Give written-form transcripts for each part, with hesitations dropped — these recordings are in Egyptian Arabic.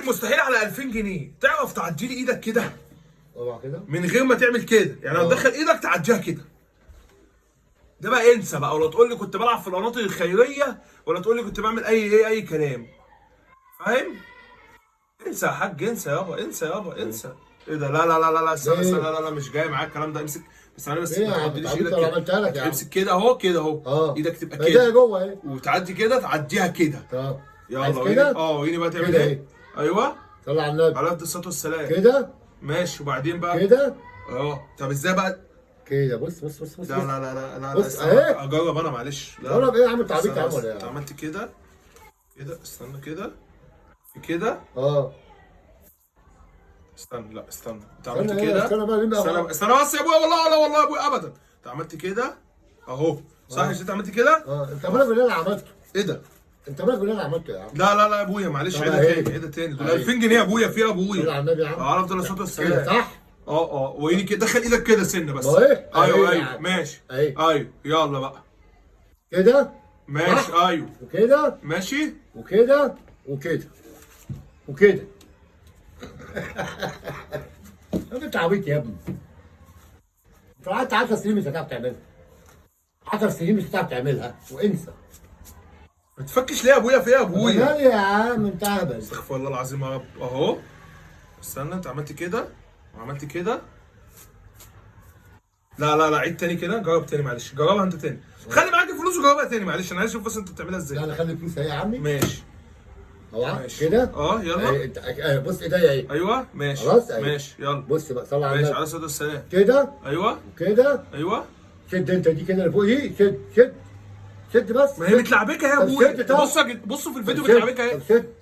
المستحيل على 2000 جنيه. تعرف تعدي لي ايدك كده اوعى كده من غير ما تعمل كده؟ يعني لو تدخل ايدك تعديها كده. ده بقى انسى بقى، ولا تقول لي كنت بلعب في القناطر الخيرية، ولا تقول لي كنت بعمل اي ايه اي كلام. فاهم؟ انسى يا حاج، انسى يابا، انسى يابا، انسى. ايه ده؟ لا لا لا لا لا، استنى استنى، ليه؟ لا لا لا، مش جاي معاك الكلام ده. امسك بس انا بس ايه ما يا عم؟ تعديليش انت عبيط ايدك ولا كده. عملتها لك يا عم؟ امسك كده اهو، كده اهو. اه ايدك تبقى ما كده ده جوه اهي. وتعدي كده، تعديها كده. طب يلا عايز وريني، كده؟ اه وريني بقى تعمل كده ايه. اهي. ايوه، صلى على النبي. على الصلاة والسلام. كده ماشي، وبعدين بقى كده اه طب ازاي بقى؟ كده. بص بص بص بص. لا لا لا لا لا، بص، استنى اهي. اجرب انا، معلش. لا جرب ايه يا عم؟ انت عبيط استنى يا عم بس. ولا ايه؟ انت عملت كده كده، استنى كده كده، اه استنى، لا استنى، انت استنى عملت ايه؟ كده. استنى بقى، ليه استنى بقى؟ استنى بس يا ابويا، والله ولا والله يا ابويا ابدا. انت عملت كده اهو، صح؟ مش انت عملت كده؟ اه انت مالك باللي انا عملته؟ ايه ده؟ انت مالك باللي انا عملته يا عم؟ لا لا لا يا ابويا معلش، طب عيدها اهي. تاني، عيدها تاني. دول اهي. 2000 جنيه يا ابويا، في يا ابويا. صلى على النبي يا عم. على افضل الصلاة كده والسلام. صح؟ اه اه، وإيدي كده، دخل ايدك كده سنة بس. ما هو ايه؟ ايوه اهي يا ايوه عم. ماشي. اهي. ايوه يلا بقى. كده ماشي. صح؟ ايوه وكده ماشي وكده وكده وكده. طب انت عبيط يا ابني. انت قعدت 10 سنين مش هتعرف تعملها. 10 سنين مش هتعرف تعملها وانسى. ما تفكش ليه يا ابويا؟ في ايه يا ابويا؟ مالي يا عم؟ انت اهبل. استغفر الله العظيم يا رب. اهو استنى، انت عملت كده وعملت كده. لا لا لا، عيد تاني كده، جرب تاني معلش، جربها انت تاني. خلي معاك الفلوس وجربها تاني معلش، انا عايز اشوف بس انت بتعملها لا ازاي. انا خلي الفلوس اهي يا عمي. ماشي اوعى ماشي. كده. اه يلا. اهي انت اه، بص ايديا اهي. ايوه ماشي. خلاص اهي. ماشي يلا. بص بقى، صلى على ماشي، النبي. على الصلاة والسلام. كده ايوه وكده. ايوه. شد انت دي كده اللي فوق دي، شد شد شد بس. ما هي متلعبكه يا طب ابويا. شد طب. بصوا بصوا في الفيديو طب شد. متلعبكه اهي. طب شد.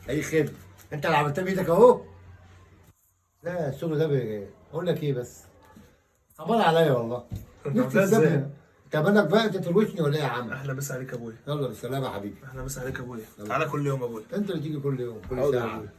اي خدمة. انت اللي عملتها بايدك اهو. لا الشغل ده اقول لك ايه بس، صبر عليا والله. انت نفسي عملتها ازاي؟ تسيبني. انت بالك بقى، انت تروشني ولا ايه يا عم؟ احلى مسا عليك يا ابويا. يلا بالسلامة يا حبيبي. احلى مسا عليك يا ابويا. تعالى كل يوم يا ابويا. انت اللي تيجي كل يوم كل حاضر يا ساعة. ابويا.